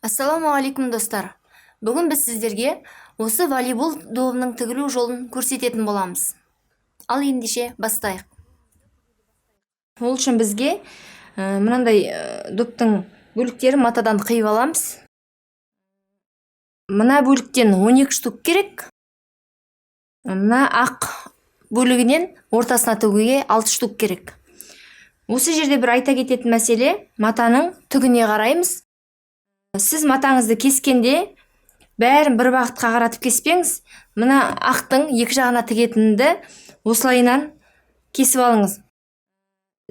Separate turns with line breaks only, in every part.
Ассалаумағалейкум, достар! Бүгін біз сіздерге осы волейбол добының тігілу жолын көрсететін боламыз. Ал ендеше бастайық. Ол үшін бізге мынандай доптың бөліктерін матадан қиып аламыз. Мына бөліктен 12 штук керек. Мына ақ бөлігінен ортасына тігуге 6 штук керек. Осы жерде бір айта кететін мәселе, матаның түгіне қараймыз. Сіз матаңызды кескенде бәрін бір бағытқа қаратып кеспеңіз. Мына ақтың екі жағына тігетінді осылайынан кесіп алыңыз.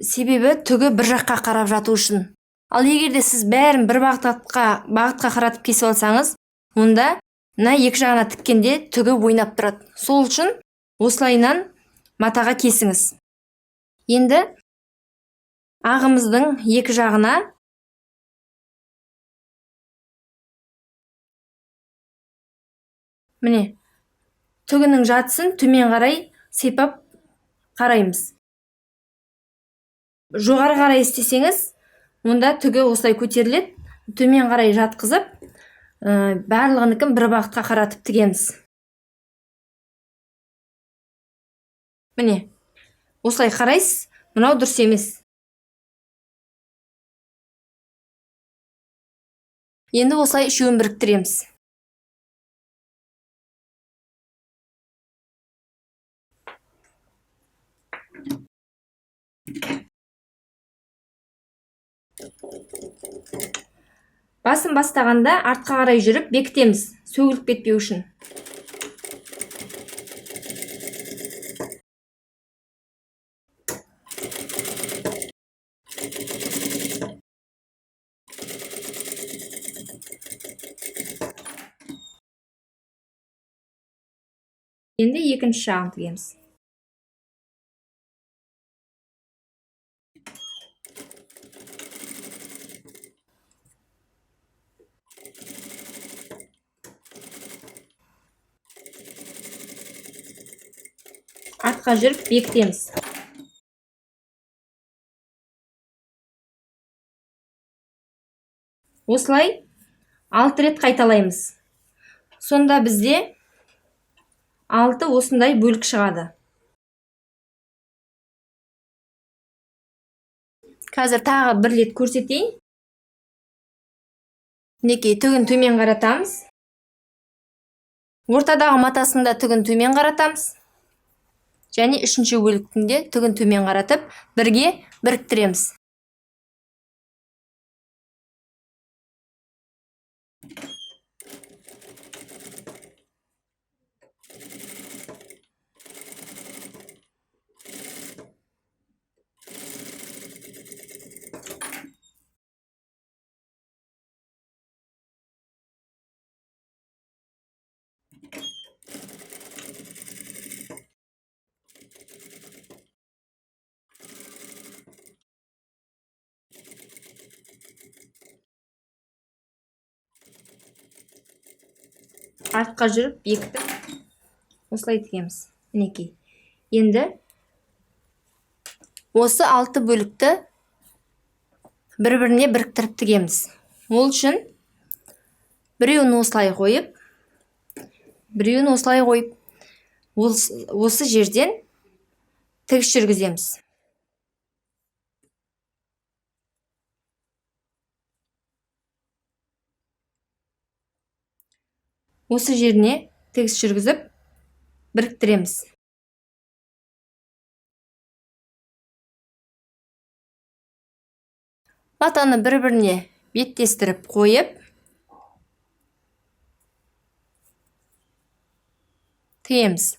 Себебі түгі бір жаққа қарап жату үшін. Ал егер де сіз бәрін бір бағытқа қаратып кесіп алсаңыз, онда мына екі жағына тіккенде түгі ойнап тұрады. Сол үшін осылайынан матаға кесіңіз. Енді ағымыздың екі жағына міне түгінің жартысын төмен қарай сипап қараймыз. Жоғары қарай істесеңіз, онда түгі осылай көтеріледі. Төмен қарай жатқызып, барлығыныкін бір бағытқа қаратып тігеміз. Міне, осылай қарайсыз, мынау дұрыс емес. Енді осылай үшеуін біріктіреміз. Басын бастағанда артқа қарай жүріп бекітеміз, сөгіліп кетпеу үшін. Енді екінші жағын тігеміз. Артқа жүріп бекітеміз. Осылай 6 рет қайталаймыз. Сонда бізде 6 осындай бөлік шығады. Қазір тағы бір рет көрсетейін. Мінекей, түгін төмен қаратамыз. Ортадағы матасында түгін төмен қаратамыз. Және үшінші бөліктің де түгін төмен қаратып, бірге біріктіреміз. Артқа жүріп бекітіп осылай тігеміз. Мінекей. Енді осы 6 бөлікті бір-біріне біріктіріп тігеміз. Ол үшін біреуін осылай қойып, біреуін осылай қойып, осы жерден тігіс жүргіземіз. Осы жеріне тігіс жүргізіп біріктіреміз. Матаны бір-біріне беттестіріп қойып, тігеміз.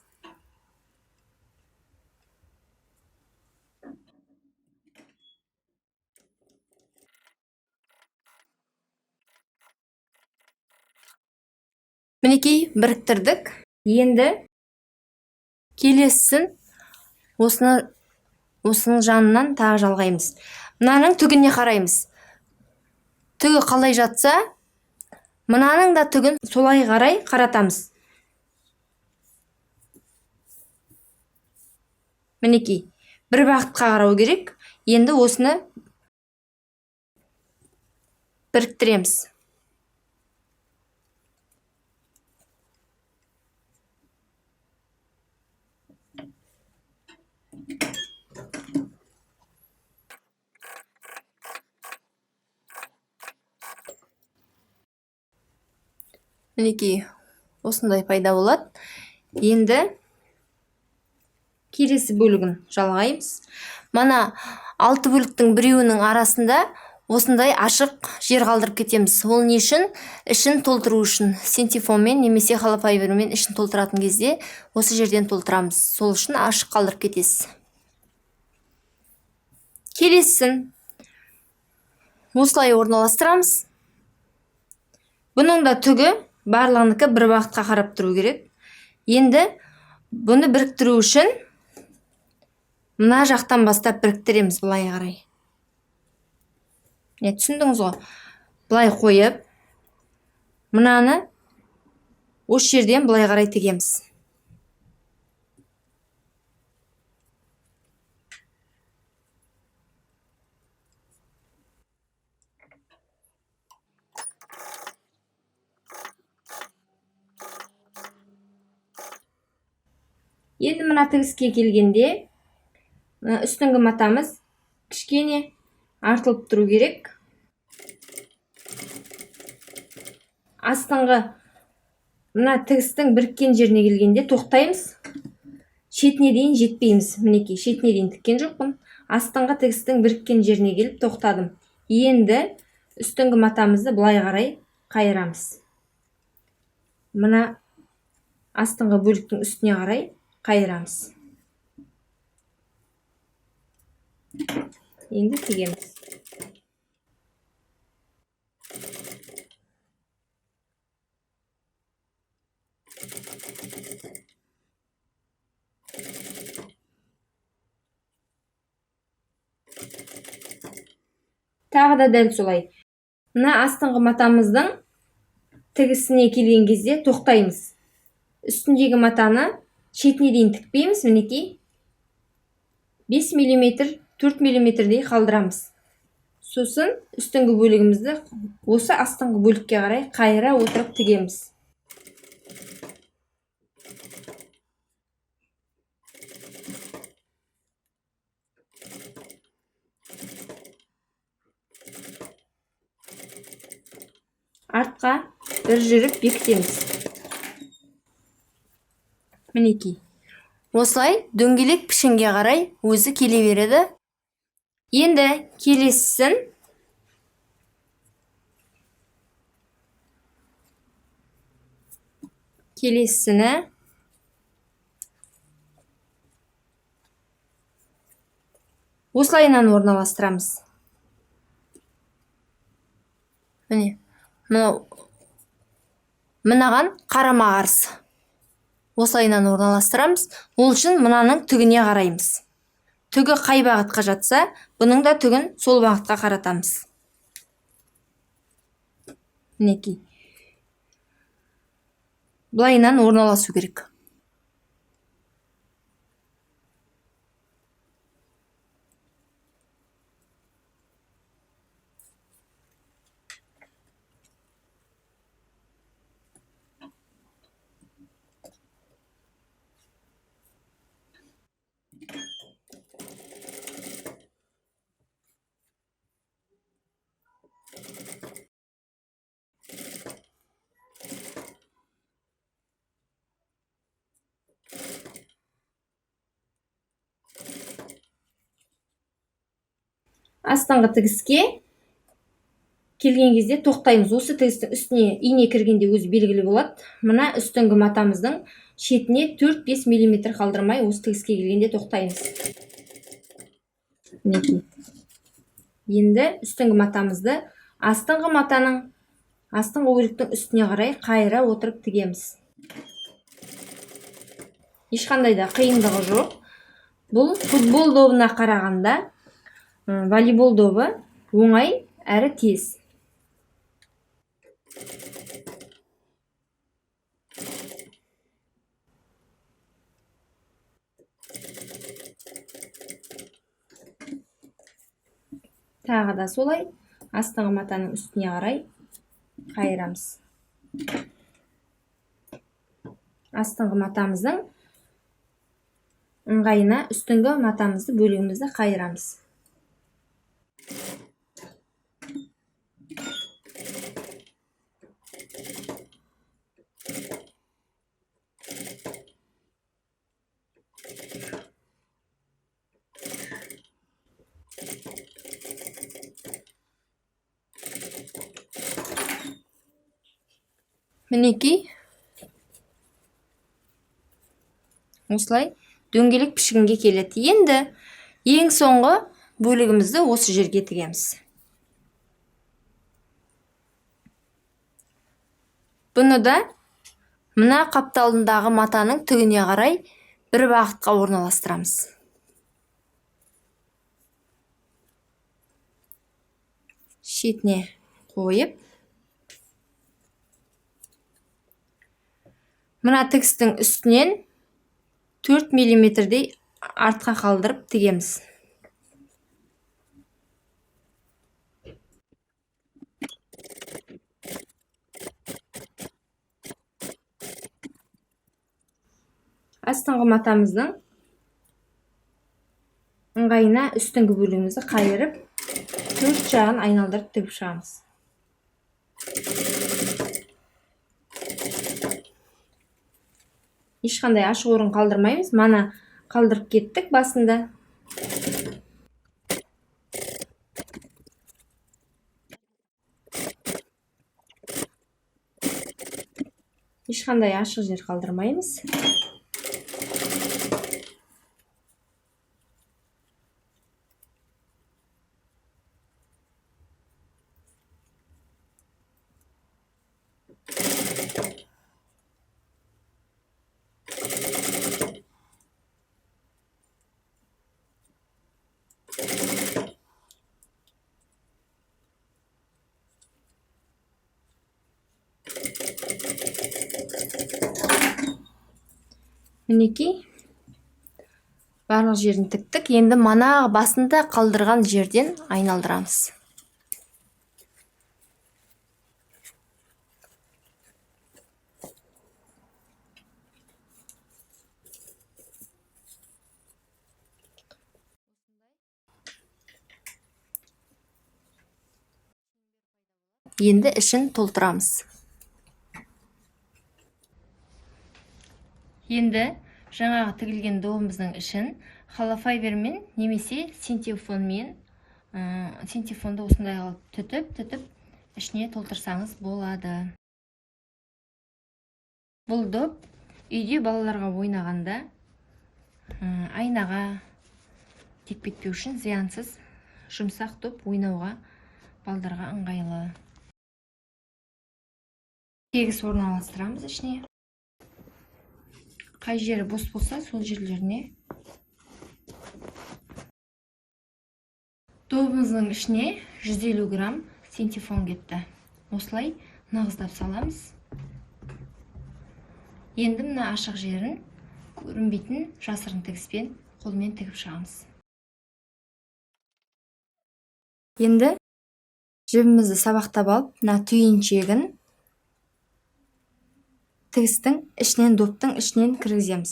Мінекей, біріктірдік. Енді келесісін осының жанынан тағы жалғаймыз. Мынаның түгіне қараймыз. Түгі қалай жатса, мынаның да түгін солай қарай қаратамыз. Мінекей, бір бағытқа қарау керек. Енді осыны біріктіреміз. Мінекей, осындай пайда болады. Енді келесі бөлігін жалғаймыз. Мына 6 бөліктің біреуінің арасында осындай ашық жер қалдырып кетеміз. Ол не үшін? Ішін толтыру үшін. Синтепонмен немесе холофайбермен ішін толтыратын кезде осы жерден толтырамыз. Сол үшін ашық қалдырып кетесіз. Келесісін осылай орналастырамыз. Бұның да түгі барлығынікі бір бағытқа қарап тұру керек. Енді бұны біріктіру үшін мына жақтан бастап біріктіреміз былай қарай. Не, түсіндіңіз ғой? Былай қойып, мынаны осы жерден былай қарай тігеміз. Енді мына тігіске келгенде, мына үстіңгі матамыз кішкене артылып тұру керек. Астыңғы мына тігістің біріккен жеріне келгенде тоқтаймыз. Шетіне дейін жетпейміз. Мінекей, шетіне дейін тіккен жоқпын. Астыңғы тігістің біріккен жеріне келіп тоқтадым. Енді үстіңгі матамызды былай қарай қайырамыз. Мына астыңғы бөліктің үстіне қарай қайырамыз. Енді тігеміз. Тағы да дәл солай. Мына астыңғы матамыздың тігісіне келген кезде тоқтаймыз. Үстіндегі матаны шетіне дейін тікпейміз, мінекей. 5 миллиметр, 4 миллиметрдей қалдырамыз. Сосын үстіңгі бөлігімізді осы астыңғы бөлікке қарай қайыра отырып тігеміз. Артқа бір жүріп бекітеміз. Мінекей. Осылай дөңгелек пішінге қарай өзі келе береді. Енді келесісін осылайынан орналастырамыз. Міне, мынау мынаған қарама-қарсы. Осылайынан орналастырамыз. Ол үшін мынаның түгіне қараймыз. Түгі қай бағытқа жатса, бұның да түгін сол бағытқа қаратамыз. Мінекей. Былайынан орналасу керек. Астыңғы тігіске келген кезде тоқтаймыз. Осы тігістің үстіне ине кіргенде өзі белгілі болады. Мына үстіңгі матамыздың шетіне 4-5 миллиметр қалдырмай осы тігіске келгенде тоқтаймыз. Мінекей. Енді үстіңгі матамызды астыңғы матаның астыңғы бөліктің үстіне қарай қайыра отырып тігеміз. Ешқандай да қиындығы жоқ. Бұл футбол добына қарағанда Волейбол добы оңай әрі тез. Тағы да солай астыңғы матаның үстіне қарай қайырамыз. Астыңғы матамыздың ыңғайына үстіңгі матамызды бөлігімізді қайырамыз. Мінекей, осылай дөңгелек пішінге келеді. Енді ең соңғы бөлігімізді осы жерге тігеміз. Бұны да мына қапталындағы матаның түгіне қарай бір бағытқа орналастырамыз. Шетіне қойып, мына тігістің үстінен 4 миллиметрдей артқа қалдырып тігеміз. Астыңғы матамыздың ыңғайына үстіңгі бөлігімізді қайырып, төрт жағын айналдырып тігіп шығамыз. Ешқандай ашық орын қалдырмаймыз. Мана қалдырып кеттік басында. Ешқандай ашық жер қалдырмаймыз. Мінекей, барлық жерін тіктік. Енді манағы басында қалдырған жерден айналдырамыз. Енді ішін толтырамыз. Енді жаңағы тігілген добымыздың ішін холофайбермен немесе синтепонмен, синтепонды осындай алып түтіп-түтіп ішіне толтырсаңыз болады. Бұл доп үйде балаларға ойнағанда, айнаға тиіп кетпеу үшін зиянсыз жұмсақ доп ойнауға балдарға ыңғайлы. Тегіс орналастырамыз ішіне. Қай жері бос болса, сол жерлеріне. Добымыздың ішіне 150 грамм синтепон кетті. Осылай нығыздап саламыз. Енді мына ашық жерін көрінбейтін жасырын тігіспен қолмен тігіп шығамыз. Енді жібімізді сабақтап алып, мына түйіншегін тігістің ішінен, доптың ішінен кіргіземіз.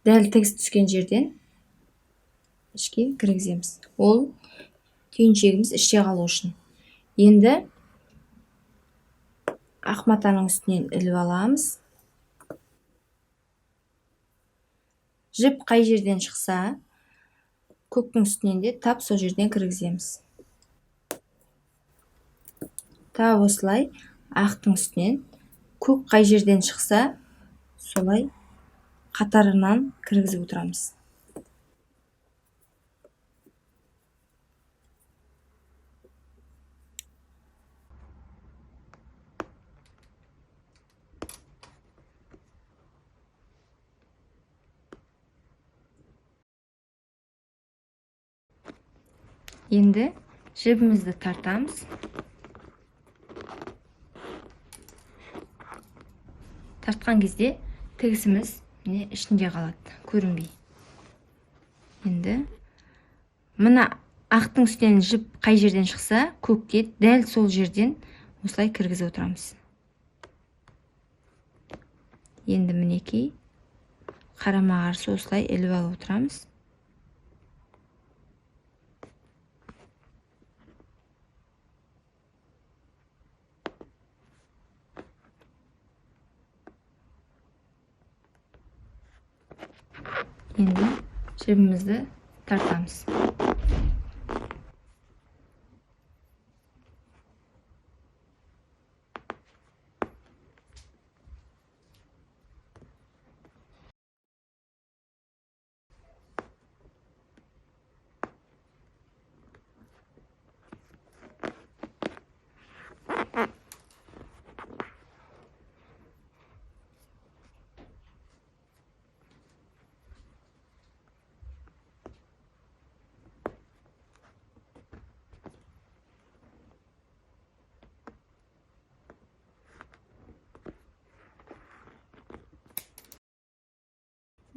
Дәл тігіс түскен жерден ішке кіргіземіз. Ол түйіншегіміз іште қалу үшін. Енді ақ матаның үстінен іліп аламыз. Жіп қай жерден шықса, көктің үстінен де тап сол жерден кіргіземіз. Тап осылай ақтың үстінен көк қай жерден шықса, солай қатарынан кіргізіп отырамыз. Енді жібімізді тартамыз. Тартқан кезде тігісіміз міне ішінде қалады, көрінбей. Енді мына ақтың үстінен жіп қай жерден шықса, көкке дәл сол жерден осылай кіргізіп отырамыз. Енді мінекей қарама-қарсы осылай іліп алып отырамыз. Енді жібімізді тартамыз.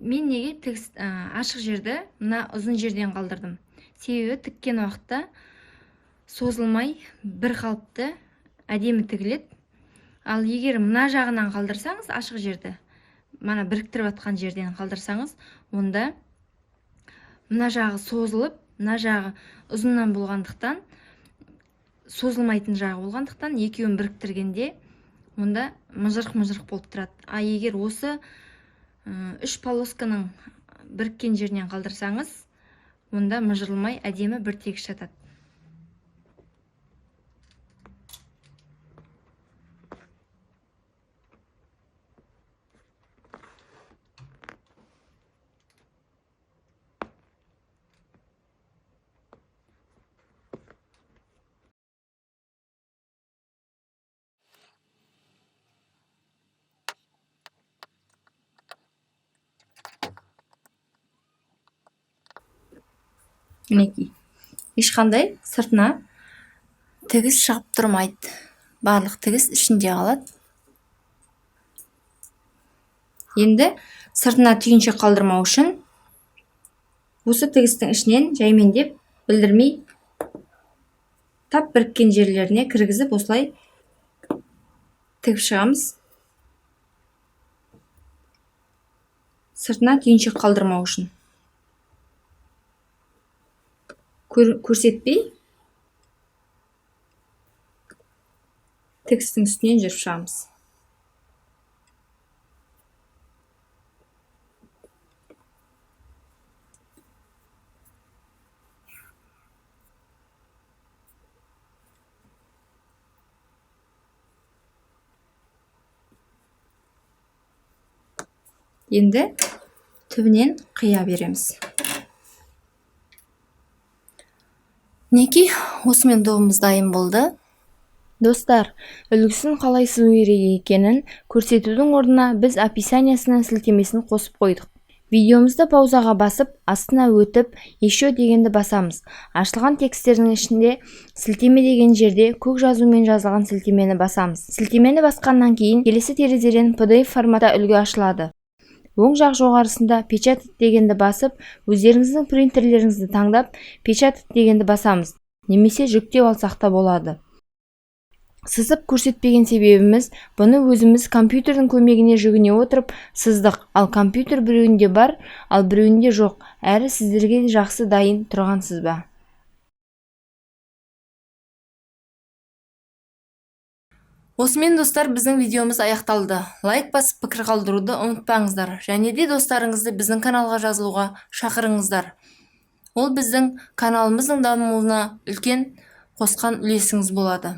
Мен неге тігіс, ашық жерді мына ұзын жерден қалдырдым? Себебі тіккен уақытта созылмай бір қалыпты әдемі тігіледі. Ал егер мына жағынан қалдырсаңыз, ашық жерді, мына біріктіріп атқан жерден қалдырсаңыз, онда мына жағы созылып, мына жағы ұзыннан болғандықтан, созылмайтын жағы болғандықтан екеуін біріктіргенде онда мыжырық-мыжырық болып тұрады. А егер осы үш полосканың біріккен жерінен қалдырсаңыз, онда мыжырылмай әдемі бір тегіс жатады. Мінекей, ешқандай сыртына тігіс шығып тұрмайды. Барлық тігіс ішінде қалады. Енді сыртына түйіншек қалдырмау үшін осы тігістің ішінен жаймендеп білдірмей тап біріккен жерлеріне кіргізіп осылай тігіп шығамыз. Сыртына түйіншек қалдырмау үшін. Көрсетпей тігістің үстінен жүріп шығамыз. Енді түбінен қия береміз. Мінекей, осымен добымыз дайын болды. Достар, үлгісін қалай сызу керек екенін көрсетудің орнына біз описаниясына сілтемесін қосып қойдық. Видеомызды паузаға басып, астына өтіп, еще дегенді басамыз. Ашылған тексттердің ішінде сілтеме деген жерде көк жазумен жазылған сілтемені басамыз. Сілтемені басқаннан кейін келесі терезеден PDF форматта үлгі ашылады. Оң жақ жоғарысында печатать дегенді басып, өздеріңіздің принтерлеріңізді таңдап, печатать дегенді басамыз. Немесе жүктеп алсақ та болады. Сызып көрсетпеген себебіміз, бұны өзіміз компьютердің көмегіне жүгіне отырып сыздық, ал компьютер біреуінде бар, ал біреуінде жоқ. Әрі сіздерге жақсы дайын тұрған сызба. Осымен, достар, біздің видеомыз аяқталды. Лайк басып пікір қалдыруды ұмытпаңыздар. Және де достарыңызды біздің каналға жазылуға шақырыңыздар. Ол біздің каналымыздың дамуына үлкен қосқан үлесіңіз болады.